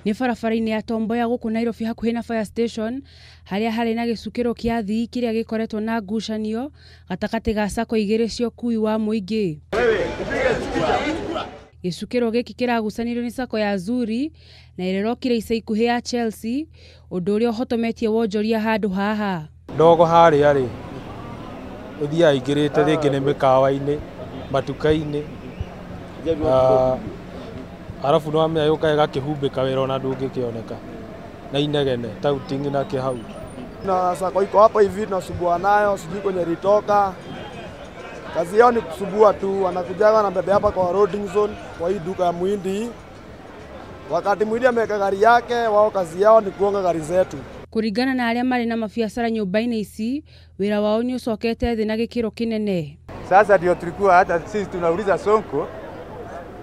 Nĩ barabara-inĩ ya Tom Mboya gũkũ Nairobi hakuhĩ na fire station harĩa harĩ na gĩcukĩro kĩa athii kĩrĩa gĩkoretwo na ngucanio gatagatĩ ga sacco igĩrĩ cia ũkui wa mũingĩ. Gĩcukĩro gĩkĩ kĩragucanirio nĩ sacco ya Zuri na ĩrĩa ĩrokire ica ikuhĩ ya Chelsea, ũndũ ũrĩa ũhotometie wonjoria handũ haha. Ndogo harĩa rĩ, ĩthiaga ĩingĩrĩte rĩngĩ nĩ mĩkawa-inĩ, matuka-inĩ, arabu nĩ wamenya yũkaga ĩgakĩhumbĩka wĩra ona ndũngĩkĩoneka na inegene touting na kĩ hau. Na sacco iko hapa hivi tunasumbua nayo, sijui kwenye ilitoka. Kazi yao ni kusumbua tu, wanakujaga wanabebe hapa kwa loading zone kwa hii duka ya muhindi hii. Wakati muhindi ameweka gari yake, wao kazi yao ni kuonga gari zetu. Kũringana na arĩa marĩ na mabiacara nyũmba-inĩ ici, wĩra wao nĩ ũcokete thĩ na gĩkĩro kĩnene. Sasa ndio tulikuwa hata sisi tunauliza Sonko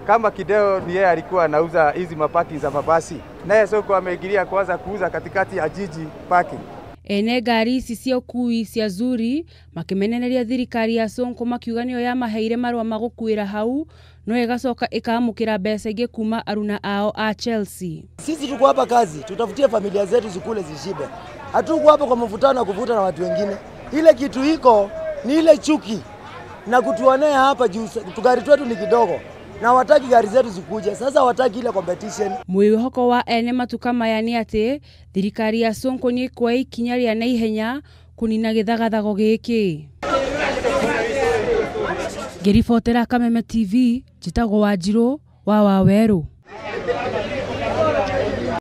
kama Kideo ni yeye alikuwa anauza hizi maparking za mabasi, naye Sonko ameingilia kwanza kuuza katikati ya jiji parking. Ene ngari ici cia ũkui cia Zuri makĩmenereria thirikari ya Sonko makiuga nĩyo yamaheire marũa ma gũkuĩra hau no ĩgacoka ĩkamũkĩra mbeca ingĩ kuma aruna ao a Chelsea. Sisi tuko hapa kazi, tutafutie familia zetu zikule zishibe. Hatuko hapa kwa mvutano wa kuvuta na watu wengine. Ile kitu iko ni ile chuki na kutuonea hapa juu gari twetu ni kidogo na hawataki gari zetu zikuje. Sasa hawataki ile competition. Mwĩhoko wa ene matuka maya nĩ atĩ thirikari ya Sonko nĩ ĩkuoya ikinya rĩa naihenya kũnina gĩthagathago gĩkĩ. Ngĩribotera Kameme TV, njĩtagwo Wanjirũ wa Wawerũ.